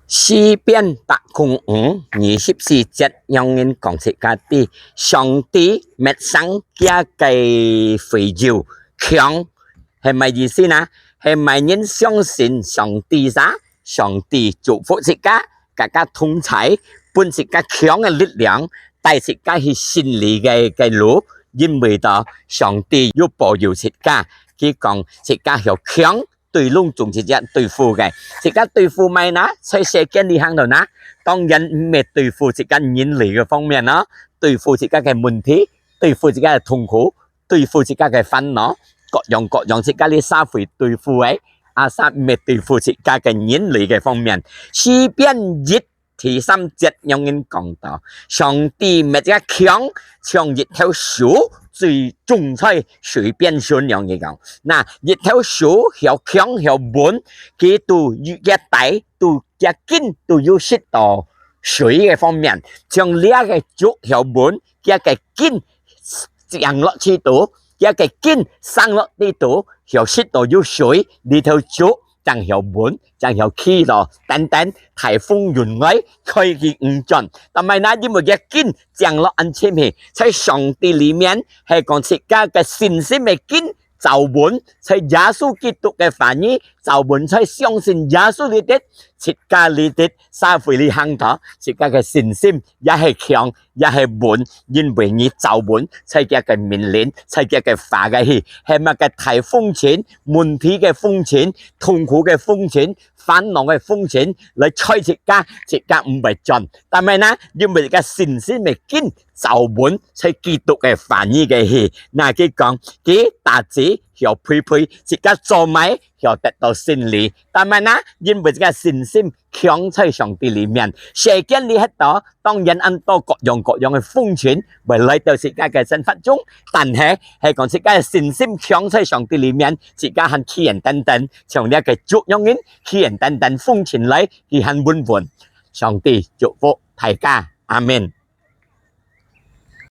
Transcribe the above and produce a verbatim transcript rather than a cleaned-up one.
詩篇百空五二十四節，仰人講自家知，上帝搣生厥个會友，強，係麼意思呢？係麼人相信上帝啥？上帝祝福自家，佮自家同在，分自家強个力量，帶自家去勝利个个路，因為到上帝有保佑自家，佢講自家曉強， 對攏總一隻對付个。自家對付麼个呢？在世間裡行到呢，當然毋係對付自家人類个方面咯，對付自家个問題，對付自家个痛苦，對付自家个煩惱，各樣各樣自家這社會對付个，啊，煞毋係對付自家个人類个方面。詩篇一 第三節仰人講到，上帝搣自家強，像一頭手，最重在水邊脣仰人講。那一頭手曉強曉穩，佢都有厥底，都厥根都有食到水个方面，像這个竹曉穩，厥个根 降落去肚，厥个根生落去肚，曉食到有水，這頭竹正曉穩，正曉企到，等等颱風雲來，開佢毋轉。但係呢，因為厥根降落恁深去，在上帝裡面，係講自家个信心个根， 抓穩在耶穌基督个話語，抓穩在相信耶穌裡底，自家裡底社會裡行到，自家个信心也係強，也係穩，因為你抓穩在厥个命令，在厥个話个去，係麼个大風塵、問題个風塵、痛苦个風塵、煩惱个風塵來吹自家，自家毋會轉。但係呢，因為自家信心个根 抓穩在基督个話語个去。那佢講，佢打子曉肥肥，自家做麼个曉得到勝利。但係呢，因為自家信心強在上帝裡面，世間裡歇到，當然恁多各樣各樣个風塵會來到自家个生活中，但係係講自家个信心強在上帝裡面，自家還企穩等等，像這个竹仰人企穩等等，風塵來，佢還穩穩。上帝祝福大家，阿們。